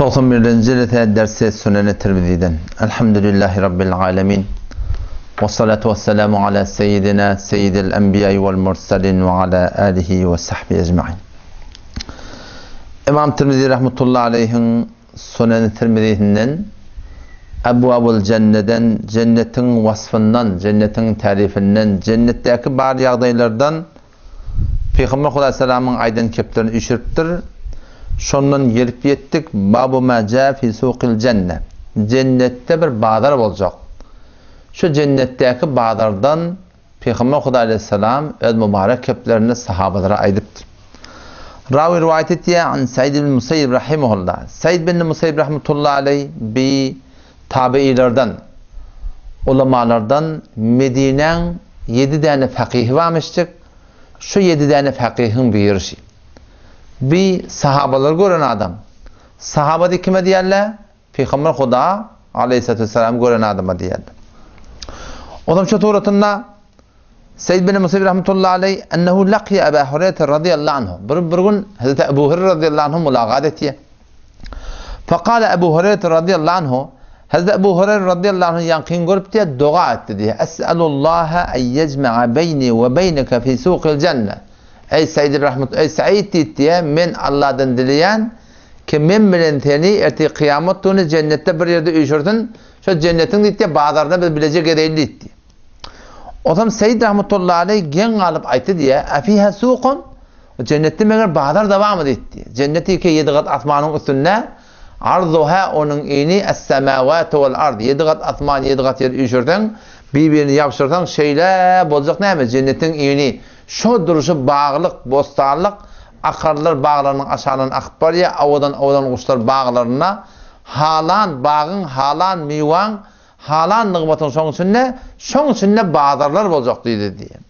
91-nji rese dersi Süneni Tirmiziden. Elhamdülillahi Rabbil alemin. Ve salatu ve selamu ala seyyidina seyyidil enbiya vel mursalin ve ala alihi ve sahbihi ecmain. Imam Tirmizi rahmetullahi aleyhin Süneni Tirmizisinden Ebwabul Jenneden, jennetiň wasfyndan, jennetiň tärifinden, jennetdäki bar ýagdaýlardan Pygamber Hudaýsalamyň aýdan keplerini üýşüripdir. Şondan gelip ýetdik, Babu ma jaa fi sukil jenne. Jennetde bir bazar boljak. Şu jennetdäki bazardan Pygamber Hudaý aleýhissalam öz mübarek keplerini sahabalara aýdypdyr. Rawi riwaýat etýär, An Said ibn Musaýyb rahimehullah. Said ibn Musaýyb rahmetullahi aleýh bi Tabeýilerden, ulamalardan Medinäň ýedi däne fakyhy barmyşjyk, şu ýedi däne fakyhyň birişi. Bi sahabalary gören adam. Sahaba diýip kime diýerler? Pygamber Huda aleýhissalatu wessalam gören adama diýerler. Onam şu suratynda Seýid bin Musaýyb rahmetullahi aleýh ennehu lakiýe Eba Hureýre razyýallahu anhu. Bir bir gün Hazreti Ebu Hureyre razyýallahu anhu mulagat etýär. Fekale Ebu Hureyre razyýallahu anhu Hazreti Ebu Hureyre razyýallahu anhu ýaňkyny görüp diýär, doga etdi diýär. Es'alullaha en yecma'a beýni we beýneke fi suqil jenne. Eý Seýid rahmet, eý Seýid diýip diýär, men Allahdan dileýän ki men bilen seni ertir kyýamat güni jennetde bir ýerde üýşürsin, şo jennetiň diýip diýär, bazarynda biz bileje gezeýli diýip diýär. Onsoň Seýid rahmetullahi aleýh geň galyp aýtdy diýýär, Afiha sukun? Jennetde meger bazar-da barmy diýdi. Jennet ýeke ýedi gat asmanyň üstünde, arzuha onuň ini es-semawatu wal ard, ýedi gat asman, ýedi gat ýer üýşürseň, bir-birini ýapyşdyrsaň şeýle boljak näme, jennetiň ini şo durşy baglyk, bossanlyk, akarlar baglarynyň aşagyndan akyp barýar, owadan-owadan guşlar baglarynda, halan bagyň, halan miwaň, Halan nygmatyň şoň içinde, şoň içinde bazarlar boljak diýdi diýýär.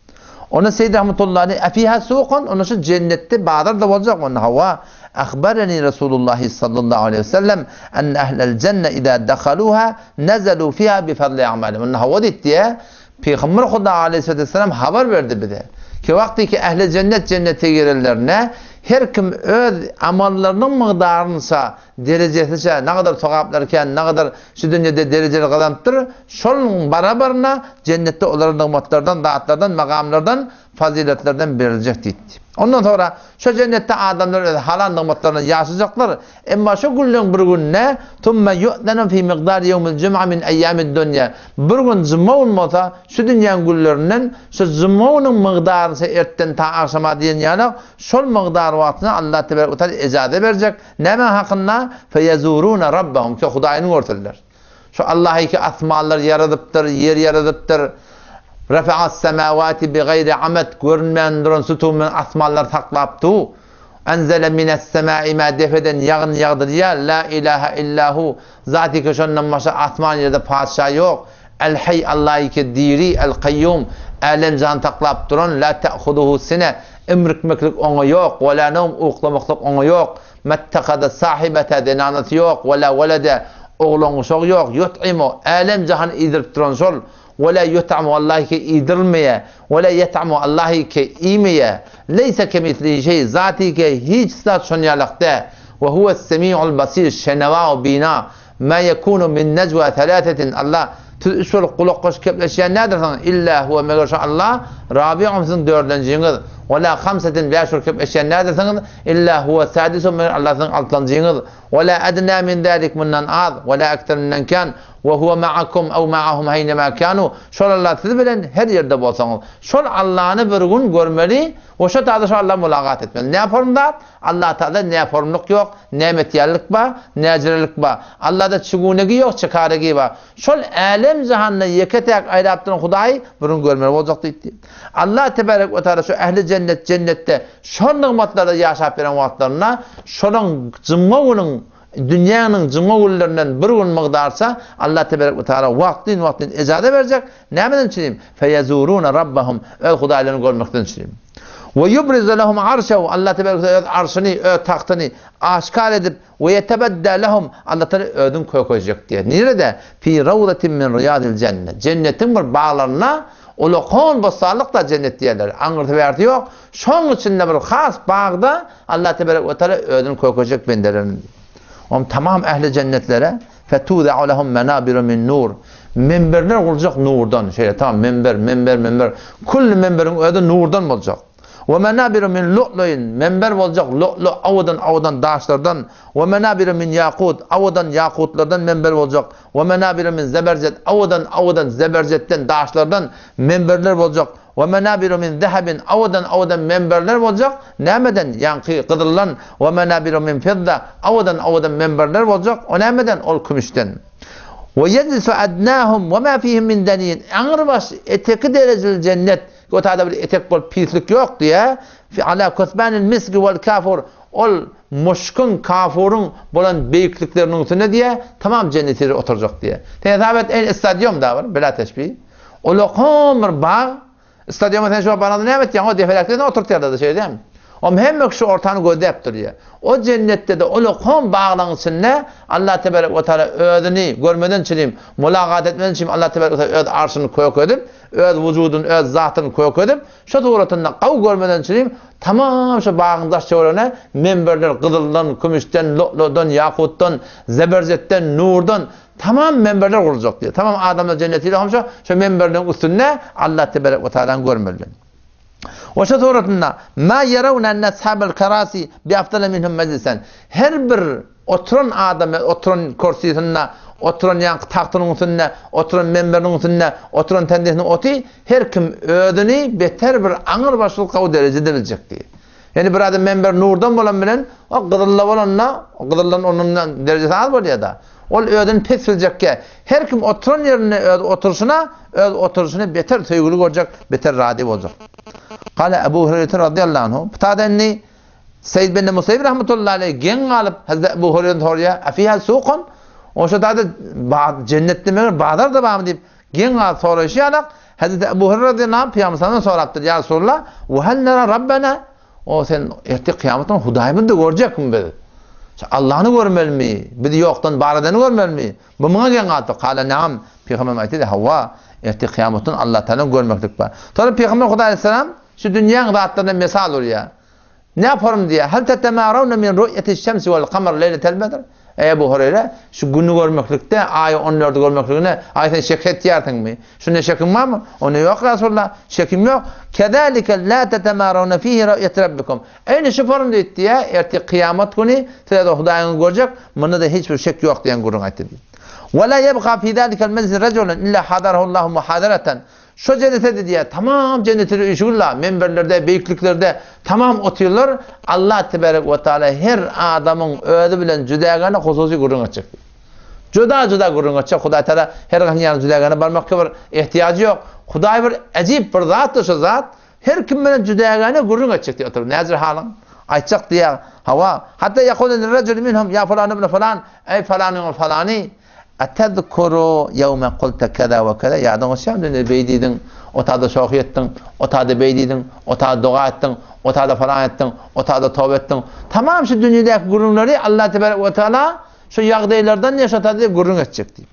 Onda Seýid Rahmetullahi Efiha sukun, onda şu jennetde bazar-da boljak, onda hawa, Ahbareni Resulullahi sallallahu aleýhi we sellem enne ehlel jenne iza dahaluha nezelu fiha bi fadli a'malihim. Onda hawa diýdi diýýär. Pygamber Huda aleýhissalatu wesselam habar berdi bize. Ki wagty ki ehli jennet jennete girenlerinde her kim öz amallarynyň mygdarynça Derejesiçe, nagadar sogaplar kän, nagadar şu dünýede derejeler gazanypdyr, şonuň barabaryna jennetde olara nygmatlardan, zatlardan, magamlardan, fazyletlerden beriljek diýipdi. Ondan soňra şo jennetde adamlar öz halan nygmatlaryna ýaşajaklar, emma şo günleň bir gününe, Tumme ýu'zenu fi miqdari ýewmil jum'a min eýýamid dunýa, bir gün juma gün bolsa, şu dünýäň günlerinden şu juma günüň mygdaryça ertden ta agşama diýen ýaly şol mygdar wagtyna Allah tebarek we taala ejaze berjek, Näme hakynda? Feýezuruna Rabbahum, ki Hudaýyny görsünler. Şu Allah ki asmanlary ýaradypdyr, ýer ýaradypdyr. Rafa'as semawati bigaýri amed, görünmän duran sütun bilen asmanlary saklap du. Enzele mines semai ma depeden ýagyn ýagdyrýar. La ilaha illa hu, zat ki şondan başga asman ýerde patyşa ýok. El Haý Allah ki diri, El Kaýýum, älem jany saklap duran, la te'huduhu sine, Imrikmeklik oňa ýok, we la nowm, uklamaklyk oňa ýok, Mettekada sahibete, zenanasy ýok, we la welede, oglan-uşagy ýok, Ýut'imu, älem-jahany iýdirip duran şol, we la ýut'amu, Allahy ki iýdirilmeýär, we la ýet'amu, Allahy ki iýmeýär, Leýse kemislihi şeý, zaty ki hiç zat şon ýalak däl, we huwes-semi'ul basir, şenewa we bina, Mä ýekunu min nejwa selasetin, Allah, siz üç bolup gulak goşup gepleşýän nädirsiňiz, illa huwe, meger şo Allah, rabi'uhum siziň dördünjiňiz, we la hamsetin, bäş bolup gepleşýän nädirsiňiz, illa huwe sadisuhum, meger Allah siziň altynjyňyz, we la ednä min zalik, mundan az, we la ekser, mundan kän, we huwe ma'akum ew ma'ahum eýnemâ kânû, şol Allah siz bilen her ýerde bolsaňyz, şol Allany bir gün görmeli we şo taýda şo Alla mulagat etmeli. Näform zat? Allatagala näformlyk ýok, nämetýänlik bar, näjirelik bar. Allada çigunegi ýok, çikaregi bar. Şol älem-jahanda ýeke-täk aýlap duran Hudaýy bir gün görmeli boljak diýipdi. Allah tebarek we taala şu ähli jennet jennetde şol nygmatlarda ýaşap ýören wagtlarynda şolaň jumga günüň dünýäniň jumga günlerinden bir gün mygdarça Allah tebarek we taala wagtlyn-wagtlyn ejaza berjek, Nämeden üçin? Feýezuruna Rabbahum, öz Hudaýlaryny görmekden üçin. We ýubrizu lehum arşehu, Allah tebarek we öz arşyny, öz tagtyny aşkar edip, we ýetebedda lehum, Allah taala özüni kökezjek diýýär. Nirede? Fi rawdatin min riýadil jenne. Jennetiň bir baglarynda, ulakan bossanlyk-da jennet diýerler. Aňyrsy bärsi ýok. Şoň içinde bir has bagda Allah tebarek we taala özüni kökezjek bendelerini. Om tamam ähli jennetlere fetuza'u lehum menabiru min nur. Minberler gurjak nurdan. Şeýle tamam minber, minber, minber. Kulli minberiň özi nurdan boljak. We menabiru min lu'lu'in. Minber boljak lu'lu awadan awadan daşlardan. We menabiru min ýakut. Awadan ýakutlardan minber boljak. We menabiru min zeberjet. Awadan awadan zeberjetden daşlardan minberler boljak. We menabiru min zehebin, owadan-owadan menberler boljak, nämeden? Ýaňky gyzyldan, we menabiru min fidda, owadan-owadan menberler boljak, o nämeden? Ol kümüşden. We yejlisu adnahum we ma fihim min daniyin, aňrybaş eteki derejeli jennet, o taýda bir etek bolup pislik ýok diýýär, fi ala kusbanil miski wal kafur, ol muşkyň, kafuryň bolan beýiklikleriniň üstünde diýýär, tamam jennetleri oturjak diýýär. Sen hesap et, eýni stadion da bir, bila teşbih. Ulakam bir bag, stadiona sen şu wagt baranda näme etýäň? O depeläkde seni oturtýarlar-da, şeýle dälmi? Om hemme kişi ortany gözläp durýar. O jennetde-de ulakam baglaryň içinde Allah tebarek we taala özüni görmeden çilim, mulagat etmeden çilim Allah tebarek we taala öz arşyny kök edip, öz wujudyny, öz zatyny kök edip, şo suratynda gawy görmeden çilim tamam şo bagyň daş-töweregine menberler gyzyldan, kümüşden, lu'lu'dan, ýakutdan, zeberjetden, nurdan Tamam menberler guruljak diýýär. Tamam adamlar jennetide hamşa şo menberleriň üstünde Allah teberek we taalany görmelidir. We şo suratynda ma ýerawna enne ashabel kerasi bi afdala minhum mejlisen. Her bir oturan adam oturan kürsisinde, oturan ýaňky tagtynyň üstünde, oturan menberiniň üstünde, oturan tendesiniň oty her kim özüni beter bir aňyr başly gawy derejede biljek diýýär. Ýöne bir adam menber nurdan bolan bilen, o gyzylda bolanda, gyzyldan ondan derejesi az bolýar-da. Ol özüni pes biljekkä, her kim oturan ýerinde öz oturyşyna, öz oturyşyny beter söýgüli görjek, beter razy boljak. Gala Ebu Hüreýre razyýallahu anhu, bu taýda indi Seýid bin Musaýyp rahmetullahi aleýh geň galyp, Hazreti Ebu Hüreýreden soraýar, Afiha sukun? Oşa taýda jennetde meger bazar-da barmy diýip, Geň galyp soraýşy ýalak, Hezreti Ebu Hüreýre radiyallahu anh Pygamberimiz sorapdyr, Ýa Resulallah, we hel nera Rabbena? O sen ertir kyýamat güni Hudaýymyzy-da görjekmi biz? Şu Allany görmelimi? Bizi ýokdan bar edeni görmelimi? Bu muňa geň galypdyr. Kale naam. Pygamberimiz aýtdy, Hawa, ertir kyýamat güni Allah Taalany görmeklik bar. Soňra Pygamber Hudaý aleyhisselam şu dünýäň zatlaryna mesal urýar. Näparym diýýär, Hel tetemârewne min ru'ýetiş-şemsi wel-kamar leýletel bedr? Eý, Ebu Hureýre, şu Güni görmeklikde, Aýy on dördi görmekligine, aý sen şek etýärsiňmi? Şunda şekiň barmy? Onda ýok, Resulallah, şekim ýok. Kezâlike lâ tetemârewne fîhî ru'ýete rabbikum. Eýni şu forumda aýtdy diýýär, ertir kyýamat güni siz-de Hudaýyňyzy görjek, munda-da hiç bir şek ýok diýen gürrüň aýtdy diýýär. Ve lâ yebkâ fî zâlikel mejlisi rejulun illâ hadarahullahu muhadaratan. Şo jennetede diýýär, tamam jennetede üýşügilla, menberlerde, beýikliklerde tamam otyrlar, Allah tebarek we taala her adamyň özi bilen jüdägäne hususy gürrüň etjek diýýär. Juda-juda gürrüň etjek, Hudaý taala her haýsynyň ýanyna jüdägäne barmakka bir ehtiýajy ýok. Hudaý bir äjip bir zatdyr şo zat, her kim bilen jüdägäne gürrüň etjek diýip otyr. Näjür halyň? Aýtjak diýýär. Hawa, hatda ýekule lirrejuli minhum ýa fulan ibn fulan, eý falanyň falany, Etezkuru ýewme kulte keza we keza, ýadyňa düşýärmi dünýede beý diýdiň, o tada şohy etdiň, o tada beý diýdiň, o tada doga etdiň, o tada falan etdiň, o tada toba etdiň. Tamam şu dünýedäki gürrüňleri Allah tebarek we taala şu ýagdaýlardan diýe şo tada gürrüň etjek diýip.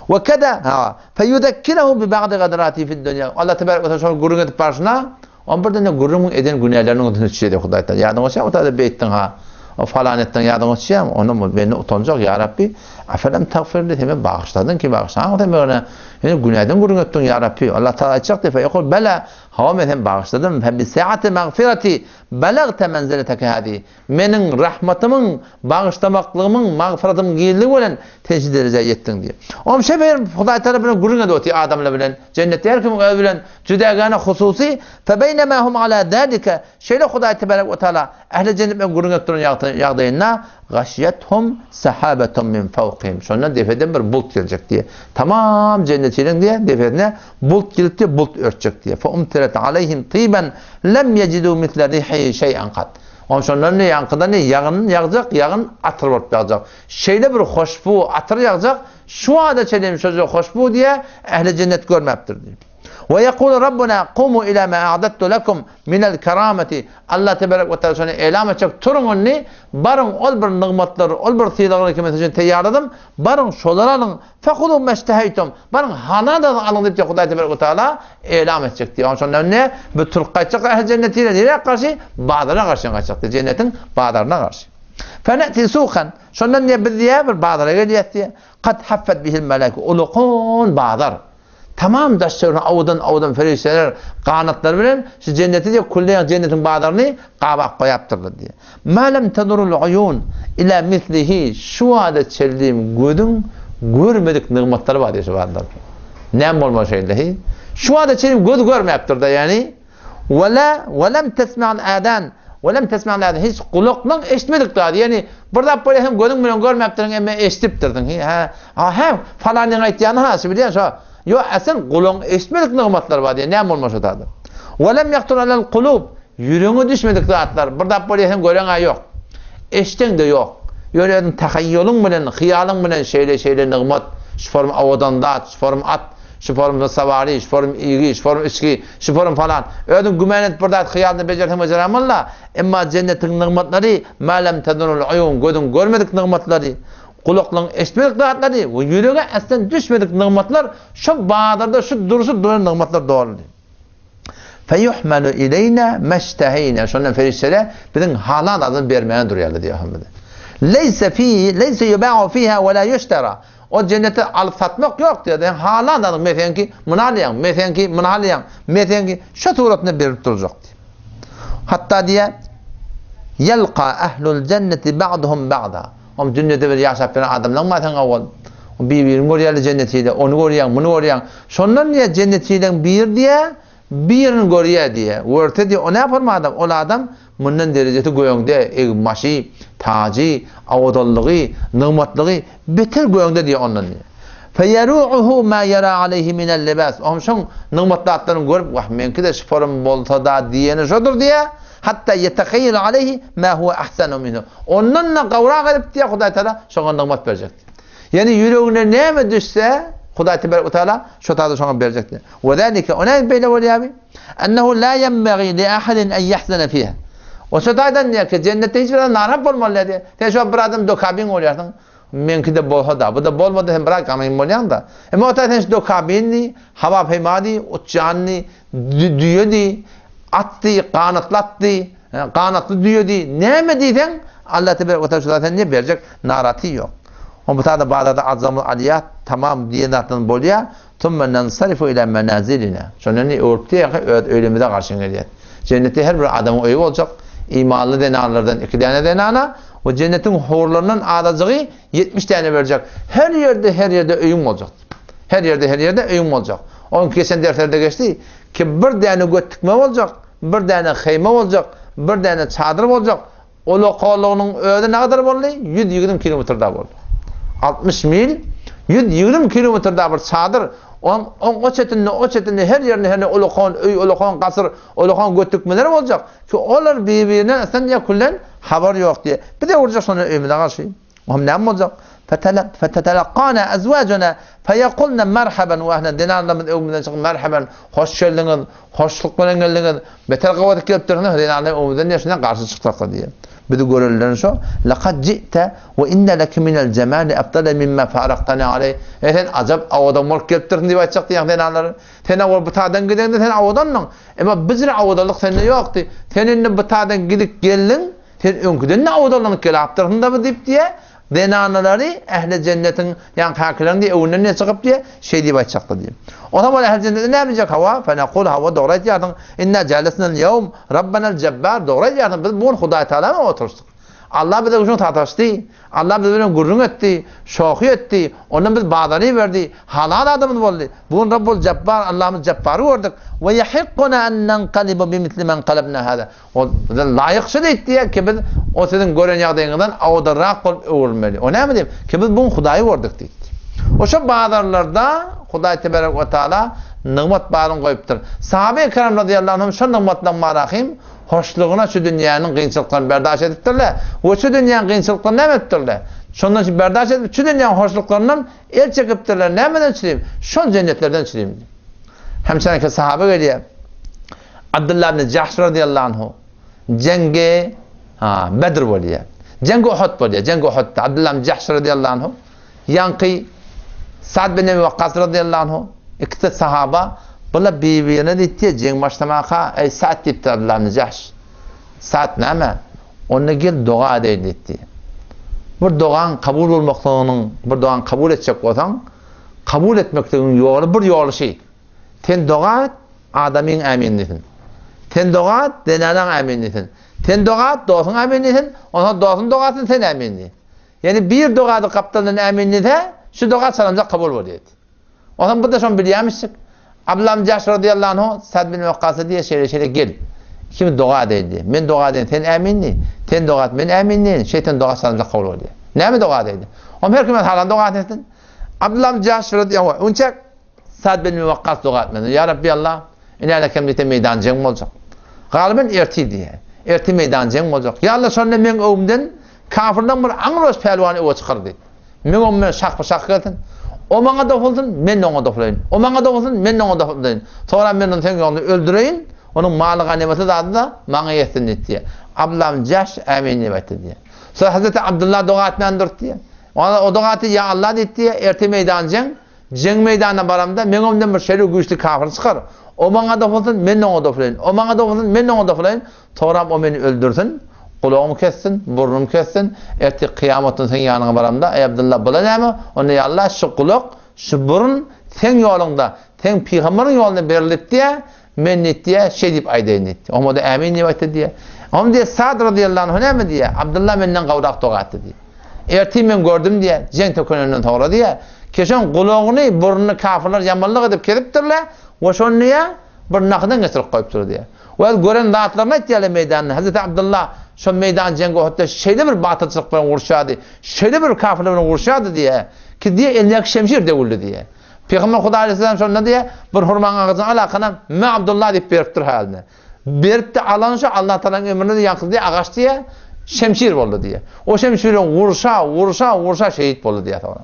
We keza, ha, feyuzekkirehu bi ba'di gadrati fid dunýa. Allah tebarek we taala şony gürrüň edip barşyna On birden de gürrüňiň eden günäleriniň üstüne düşýär Hudaý Taala. Ýadyňa düşýärmi o taýda beýtdiň ha, o falan etdiň ýadyňa düşýärmi? Onda mende utanjak ýa Rabbi, afelem tagfirli sen meni bagyşladyň ki bagyşlaň sen meni. Ýöne günäden gürrüň etdiň ýa Rabbi. Allah Taala aýtjak diýip, ýokul bela, hawa men seni bagyşladym. Fe bi saati magfirati balagta menzileteke hadi. Meniň rahmatymyň, bagyşlamaklygymyň, magfyratymyň giňligi bilen sen şu derejä ýetdiň diýýär. Oňa şeýle Hudaý tarapy bilen gürrüň edip otyr adamlar bilen. Jennetde her kimiň özi bilen jüdägäne hususy, Febeýnemâ hum alâ zâlike, şeýle Hudaý tebarek we teala ähli jennet bilen gürrüň edip duran ýagdaýynda, gaşýethum sahabetun min fawkihim, şondan depeden bir bulut geljek diýýär. Tamam jennetçileriň diýýär, depesine bulut gelip diýýär, bulut örtjek diýýär. Feumtiret aleýhim tyban lem ýejidu misle rihihi şeý'en kat. Oň şondan ne ýaňkydan ne ýagyn ýagjak, ýagyn atyr bolup ýagjak. Şeýle bir hoşbu atyr ýagjak, şu wagta çenli hem şoja hoşbu diýä ähli jennet görmäpdir diýip. We ýekulu Rabbuna kumu ila ma a'dattu lekum minel kerameti. Allah tebarek we taala şony elam etjek, turuň indi, baryň ol bir nygmatlary, ol bir sylaglary ki men siz üçin teýýarladym, baryň şolary alyň, Fehulu meşteheýtum, baryň halal alyň diýip Hudaý tebarek we taala elam etjek diýip. Onuň şonda indi bu turup gaýtjak ähli jennetine nirä garşy? Bazara garşy gaýtjak diýip, jennetiň bazaryna garşy. Fene'ti sukan, şondan diýýär, biz diýýär, bir bazara gelýäs diýýär. Kad haffet bihil melaike, ulukan bazar. Tamam daş-töweregine owadan-owadan perişdeler ganatlary bilen şu jenneti diýip külleýän jennetiň bazaryny gabap goýapdyrlar diýýär. Ma lem tadurul uýun ila mislihi şu wada çenli gözüň görmedik nygmatlary bar diýýär şu bazarda. Näme bolmaly şeýle hi? Şu wada çenli göz görmäpdir-de ýagny we la we lem tesma'l adan we lem tesma'l adan hiç gulaklaň eşitmedik zady ýagny bir zat bolýar sen gözüň bilen görmäpdiriň emme eşidipdirsiň hi hä A hä, falanyň aýtýany ha, şu bilýän şo. Ýo, a sen gulagyň eşitmedik nygmatlar bar diýen, näme bolmaly şo zada? Wa lem ýahtur alal kulub, ýüregiňe düşmedik zatlar, bir zat bolýar sen göreň-ä ýok. Eşdeň-de ýok. Ýöne özüň tahaýýulyň bilen, hyýalyň bilen şeýle-şeýle nygmat, şu form owadan zat, şu form at, şu form sawary, şu form iýgi, şu form içgi, şu form falan. Özüň güman edip bir zat hyýalyňda bejerseň bejerämalla, emma jennetiň nygmatlary, ma lem tadurul uýun, gözüň görmedik nygmatlary, Gulaklaryň eşitmedik zatlary we ýürege aslan düşmedik nygmatlar şo bazarda şu durşy duran nygmatlar doldy. Feýuhmelu ileýna meşteheýna şondan perişdeler biziň halan zadymyzy bermäge durýarlar diýýär Muhammed. Leýse fi leýse ýuba'u fiha we la ýuştera. O jennetde alyp satmak ýok diýýär. Sen halan zadyň meseňki muny alýaň, meseňki muny alýaň, meseňki şo suratynda berlip durjak diýýär. Hatda diýýär Ýelka ahlul jenneti ba'duhum ba'da. Oň dünýede bir ýaşap ýören adamlaň bar seň owal. Bir-birini görýärler jennetide, ony görýäň, muny görýäň. Şondan diýýär, jennetileň biri diýýär, birini görýär diýýär. Görse diýýär, o näforma adam? Ol adam mundan derejesi göňde, egin-başy, tajy, owadanlygy, nygmatlygy beter göňde diýýär ondan diýýär. Feýeru'uhu ma ýara aleýhi minel libas. Oňam şoň nygmatly zatlaryny görüp, wah, meňki-de şu forma bolsa-da diýeni şodur diýýär. Hatda ýetehaýýelu aleýhi ma huwe ahsanu minhu. Ondan-da gowrak edip diýýär Hudaý Tagala şoňa nygmat berjek diýýär. Ýagny ýüregine näme düşse, Hudaý tebarek we taala şo taýda şoňa berjek diýýär. We zalike, o nädip beýle bolýar bi? Ennehu la ýenbagî li ahadin en ýahzene fiha. O şo taýdan diýýär ki, jennetde hiç bir adam narahat bolmaly däl diýýär. Sen şo bir adam dokabin bolýarsyň. Meňki-de bolsa-da, bu-da bolmasa sen biraz gamgyn bolýaň-da. Emma o taýda sen şu dokabinni, hawa peýmady, uçýanny, düýedi, atdy, ganatly atdy, ganatly düýedi, näme diýseň, Allah tebarek we taala şu zat sen berjek naraty ýok. On bu taýda bazarda aljagymyz alýas, tamam diýen zatdan bolýar. Thumma nansarifu ila manazilina. Şondan ne öwrüp diýýär, öz öýlerimize garşy gelýär. Jennetde her bir adamyň öýi boljak. Imanly zenanlardan iki däne zenana we jennetiň hurlaryndan azajygy 70 däne berjek. Her ýerde, her ýerde öýüň boljak. Her ýerde, her ýerde öýüň boljak. Onuň geçen derslerde geçdi ki bir däne göt tikme boljak, bir däne heýme boljak, bir däne çadyr boljak. Ulakallygynyň özi nägadar boldy? 120 kilometr da boldy. 60 mil, 120 kilometr da bir çadyr. Oň, oň o çetinde, o çetinde her ýerinde her ulakan öý, ulakan gasyr, ulakan göt tikmeler boljak. Ki olar bir-birinden yslan ýa küllen habar ýok diýe. Bize urjak şonda öýümize garşy. Oňam näme boljak? Fetetelakana azwajuna feyekulna merhaban we ahlen zenanlarymyz öňümizden çykyp merhaban, hoş geldiňiz, hoşluk bilen geldiňiz, beter gawy edip gelipdirsiňiz, zenanlar öňümizden diýe şundan garşy çykjaklar diýe. Bizi görenlerin şo, Lekad ji'te we inne leke minel jemali afdale mimma faraktana aleý. Eý sen ajap owadan bolup gelipdirsiň diýip aýtjak diýen zenanlar. Sen owal bu taýdan gideňde sen owadandyň. Emma bijire owadanlyk sende ýokdy. Sen indi bu taýdan gidip geldiň, Sen öňküden-de owadanlanyp gelapdyrsyň-da bu diýip diýýär. Zenanalary ähli jennetiň ýaňky häkileriň diýip öňünden ne çykyp diýýär, şeý diýip aýtjakdy diýip. Onsoň ol ähli jennete näme diýjek? Hawa, fenekul, hawa, dogry aýtýarsyň. Inna jalesnal ýewm, Rabbanal Jebbar, dogry aýdýarsyň, biz bu gün Hudaý Tagala bilen oturyşdyk. Allah bize şuny sataşdy, Allah biz bilen gürrüň etdi, şohy etdi, ondan biz bazary berdi, halal adamymyz boldy. Bu gün Rabbul Jebbar, Allahymyz Jebbary gördük. We ýahikkuna en nenqaliba bimisli men qalabna hada. Ol bize laýyk şu diýip diýýär ki, biz o siziň gören ýagdaýyňyzdan owadanrak bolup öwrülmeli. O näme diýip? Ki biz bu gün Hudaýy gördük diýipdir. Oşo bazarlarda Hudaý teberek we taala nygmat baryny goýupdyr. Sahabe-i kiram razyýallahu anhum şo nygmatlaryň barahym hoşlugyna şu dünýäniň kynçylyklaryny berdaş edipdirler we şu dünýäniň kynçylyklaryny näme edipdirler? Şondan şu berdaş edip şu dünýäniň hoşluklaryndan el çekipdirler. Nämeden çürim? Şol jennetlerden çürim. Hemçenki sahaba gelýär. Abdullah ibn Jahş radiyallahu anhu jeňgi ha Bedr bolýar. Jeňgi Uhud bolýar. Jeňgi Uhudda Abdullah ibn Jahş radiyallahu anhu ýaňky Sa'd bin Ebi Waqqas radiyallahu anhu ikisi sahaba bular bir-birine diýdi, jeň başlamaka, ey Sa'd diýipdir Abdullah ibn Jahş. Sa'd näme? Onda gel doga edeýin diýdi. Bir dogaň kabul bolmaklygynyň, bir dogaň kabul etjek bolsaň, kabul etmekligiň ýoly bir ýoly şi. Sen doga et, adamyň ämin diýsin. Sen doga et, zenanaň ämin diýsin. Sen doga et, dostuň ämin diýsin, onsoň dostuň doga etsin, sen ämin diý. Ýani bir dogady gapdaldan ämin diýse, şu doga çalynjak kabul bolýar. Onsoň bu-da şony bilýärmişjik. Abdullah ibn Jahş razyýallahu anhu Sad bin Wakkasa diýýär, şeýle-şeýle gel. Ikimiz doga edeýin diýýär. Men doga edeýin, sen ämin diý. Sen doga et, men ämin diýeýin. Şeýtan doga çalynjak kabul bolýar. Näme doga edeýin? Onsoň her kim öz halan dogasyny etsin. Abdullah ibn Jahş razyýallahu anhu onça Sad bin Wakkas doga etmedi. Ýa Rabbi Allah, ine kem diýse meýdan jeň boljak. Galyban ertir diýýär. Ertir meýdan jeň boljak. Ýa Allah şonda meň öwümden kafirden bir aňroş pälwany öwe çykar diýdi. Meň öňümden şahba-şah gelsin. O maňa dopulsyn, men oňa dopulaýyn. O maňa dopulsyn, men oňa dopulaýyn. Soňra men ony seň ýolunda öldüreýin, onuň maly ganymeti zady-da maňa ýetsin diýdi diýýär. Abdullah ibn Jahş Ämin diýip aýtdy diýýär. Soň Hazreti Abdullah doga etmän durdy diýýär. Ona o doga etdi, Ýa Allah diýdi diýýär, erte meýdan jeň, jeň meýdanyna baramda meň öňümden bir şeýle güýçli kafir çykar. O maňa dopulsyn, men oňa dopulaýyn. O maňa dopulsyn, men oňa dopulaýyn. Soňram o meni öldürsin, gulagymy kessin, burnumy kessin, ertir kyýamatda seň ýanyňa baramda, Eý Abdylla, bula näme? Onda ýa Allah, şu gulak, şu burun seň ýoluňda, seň pygamberiň ýolunda berilip diýä, men diýip diýä, şeý diýip aýdaýyn diýipdi. Oňa-da ämin diýip aýtdy diýä. Oňa diýä, Sad razyýallahu anhu näme diýä? Abdylla menden gowrak doga etdi diýä. Ertir men gördüm diýä, jeň tökenenden soňra diýä, keşen gulagyny, burnuny kafyrlar ýamanlyk edip kesipdirler we şony diýä, bir nahydan geçirip goýupdyr diýýär. We ol gören zatlaryny aýtýarlar meýdanda. Hezreti Abdylla şo meýdan jeňgi Uhudda şeýle bir batyrçylyk bilen uruşýardy, şeýle bir kafirler bilen uruşýardy diýýär, ki diýýär elindäki şemşir döwüldi diýýär. Pygamber Hudaý aleýhissalam şonda diýýär, bir hurmaň agajyny alakana Me Abdylla diýip beripdir halyna. Beripdi alan şo Allah Tagalaň emrine ýaňky diýýär agaç diýýär, şemşir boldy diýýär. O şemşir bilen urşa, urşa, urşa şehit boldy diýýär soňra.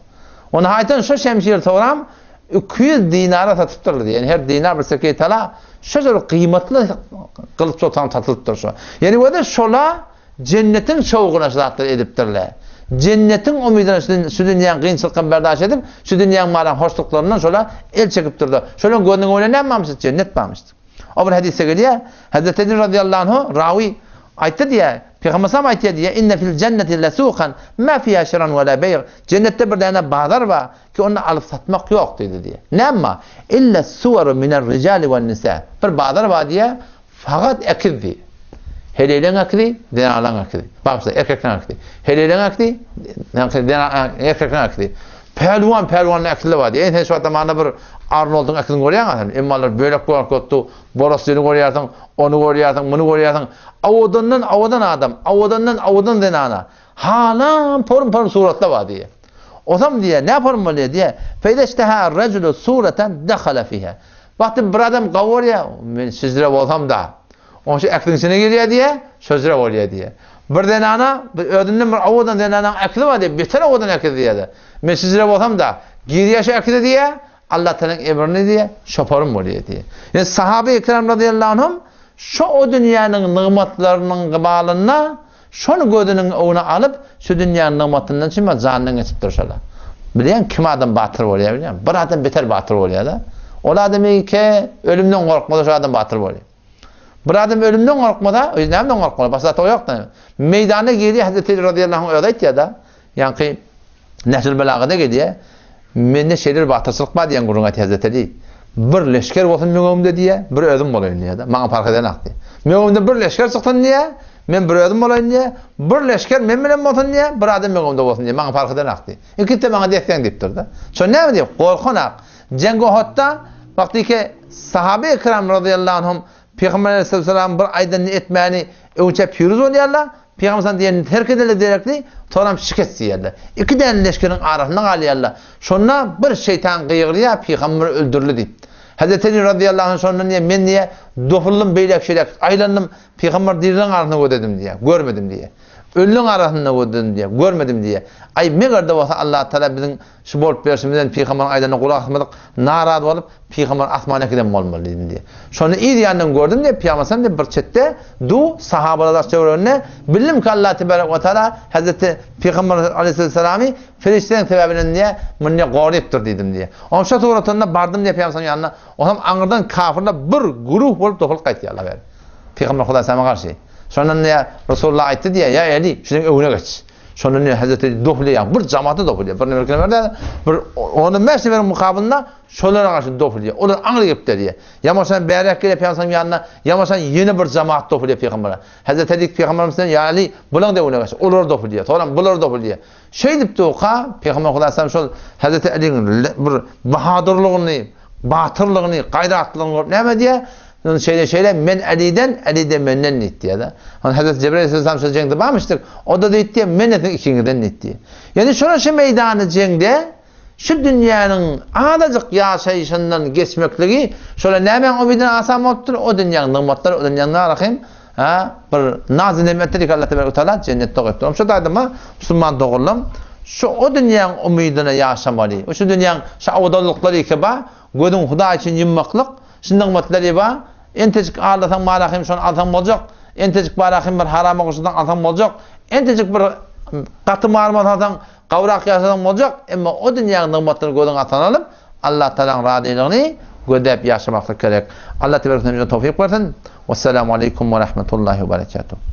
Ony haýtan şo şemşiri soram 200 dinara satypdyrlar diýýär. Ýani her dinar bir sekiz tala şo bir gyýmatly gylyç soltan satylypdyr şo. Ýani wede şola jennetiň şowguna şu zatlary edipdirler. Jennetiň umydyna şu dünýäň kynçylykdan berdaş edip, şu dünýäň malan hoşluklaryndan şola el çekipdirler. Şolaň gözüniň öňünde näme barmyş? Jennet barmyş. O bir hadysda gelýär. Hazreti Ali radıyallahu anhu rawi aýtdy diýär. Pygamber sallam aýtýar diýär. Inne fil jenneti lasuqan ma fiha şiran we la bey'. Jennetde bir däne bazar bar ki onda alyp satmak ýok diýdi diýär. Näme? Illa suwaru minar rijali wen nisa. Bir bazar bar diýär. Fakat ekiz diýär. Heleleň ekizi, zenanlaryň ekizi. Bagşda erkekleriň ekizi. Heleleň ekizi, erkekleriň ekizi. Pälwan, pälwanyň ekizi bar diýär. Sen şu wagtda mana bir Arnoldyň ekizini görýäňä sen? Emma olar bölek bölek bolupdy. Boroslyny görýärsiň, ony görýärsiň, muny görýärsiň. Owadandan owadan adam, owadandan owadan zenana. Halam porum-porum suratlar bar diýär. Osam diýär, näme porum bolýar diýär. Feýzeşteha rejulu suratan dehala fiha. Wagty bir adam gawy bolýar, men şijre bolsam-da. Oň şu ekziň içine girýär diýär, şojra bolýar diýär. Bir zenana, bir özünden bir owadan zenanaň ekizi bar diýär, beter owadan ekiz diýär-de. Men şijre bolsam-da, girýär şu ekize diýär, Allah Tagalaň emrini diýär, şoparym bolýar diýär. Ýöne sahaby ikram razyýallahu anhum şo o dünýäniň nygmatlarynyň gybalynda şony gözüniň öňüne alyp, şu dünýäniň nygmatyndan çyma jandan geçipdir şolar. Bilýäň kim adam batyr bolýar bilýäňmi? Bir adam beter batyr bolýar-da. Ol adam eýke ölümden gorkmasa şo adam batyr bolýar. Bir adam ölümden gorkmasa, özi nämeden gorkmaly? Başga zat ýok-da. Meýdana girýär, Hazreti Ali razyýallahu anh özi aýtýar-da, ýaňky Nehjül Belagada gelýär. Mende şeýle bir batyrçylyk bar diýen gürrüň aýtýar Hazreti Ali. Bir leşger bolsun meň öňümde diýýär, bir özüm bolaýyn diýýär-de. Maňa parh edenak diýýär. Meň öňümde bir leşger çyksyn diýýär, men bir özüm bolaýyn diýýär. Bir leşger men bilen bolsun diýýär, bir adam meň öňümde bolsun diýýär. Maňa parh edenak diýýär. Ikisi-de maňa des-deň diýipdir-de. Şo näme diýip, gorkanak. Jeňgi Uhudda wagtyky sahabe ikram razyýallahu anhum Pygamber aleyhisselam bir aýdanyny etmäni öňçä piruz bolýarlar. Pygamber sallam diýenini terk ederler derekli, soňram şikest diýerler. Iki däne leşgeriň arasynda galýarlar. Şonda bir şeýtan gygyrýar, Pygamber öldürildi diýip. Hazreti Ali razyýallahu anh şonda diýýär, men diýýär, dopuldym beýläk-şeýläk aýlandym, Pygamber dirileriň arasynda gözledim diýýär, görmedim diýýär. Ölüleň arasynda gözledim diýýär, görmedim diýýär. Aý, meger-de bolsa Allatagala biziň Şu bolup berşimizden pygamberiň aýdanyna gulak asmadyk, narazy bolup, pygamber asmana äkiden bolmaly diýdim diýýär. Şonda yz ýanyndan gördüm diýýär, pygamber sallam diýýär, bir çetde du, sahabalar daş töwereginde, bildim ki Allah tebarek we taala Hazreti pygamber aleyhissalamy perişdeleň sebäbinden diýýär, muny diýýär gorypdyr diýdim diýýär. Onuň şo suratynda bardym diýýär pygamber sallam ýanyna, onam aňyrdan kafirler bir guruh bolup dopulyp gaýtýarlar bäri. Pygamber Hudaý salama garşy. Şondan diýýär, Resulullah aýtdy diýýär, Ýa Eli, şunuň öňüne geç. Şondan diýýär, Hezreti Eli dofulýar, bir jamata dofulýar. Bir nefer nefer däl, bir 15 neferiň mukabylynda şolara garşy dofulýar. Olar aňry gepler diýýär. Ýa bolsa bäräk gelýär Pygamberimiziň ýanyna, ýa bolsa ýene bir jamaat dofulýar Pygambere. Hezreti Eli Pygamberimiz Ýa Eli, bulaň da öňüne geç. Olar dofulýar. Soňra bular dofulýar. Şeýdip durka, Pygamber Hudaýam şol Hezreti Eliň bir bahadyrlygyny, batyrlygyny, gaýratlygyny görüp näme diýýär? Şeýle şeýle men Eliden, Eli de menden diýdi diýýär-de. Onda Hezreti Jebrail aleyhisselam şol jeňde barmyşdyk. O da diýdi diýýär, men siziň ikiňizden diýdi diýýär. Ýani şolar şu meýdany jeňde şu dünýäniň azajyk ýaşaýşyndan geçmekligi şolar nämäň umydyna asan bolupdyr? O dünýäň nygmatlary, o dünýäň narahym Ha, bir naz-nemetdir ki Allah tebaraka taala jennetde goýupdyr. Onuň şu taýda musulman doganlarym şu o dünýäň umydyna ýaşamaly. Şu dünýäň şu awadanlyklary ki bar, gözüň Hudaý üçin ýummaklyk, şu nygmatlary bar. Entejik aldasaň marahym şony alsaň boljak. Entejik barahym bir harama goşulsaň alsaň boljak. Entejik bir gaty marmar alsaň, gawrak ýaşasaň boljak. Emma o dünýäň nygmatlaryny gözüň astyna alyp, Allah Tagalaň razylygyny gözläp ýaşamaklyk gerek. Allah tebaraka taala towfyk bersin. Wessalamu aleýkum we rahmetullahi we berekatuh.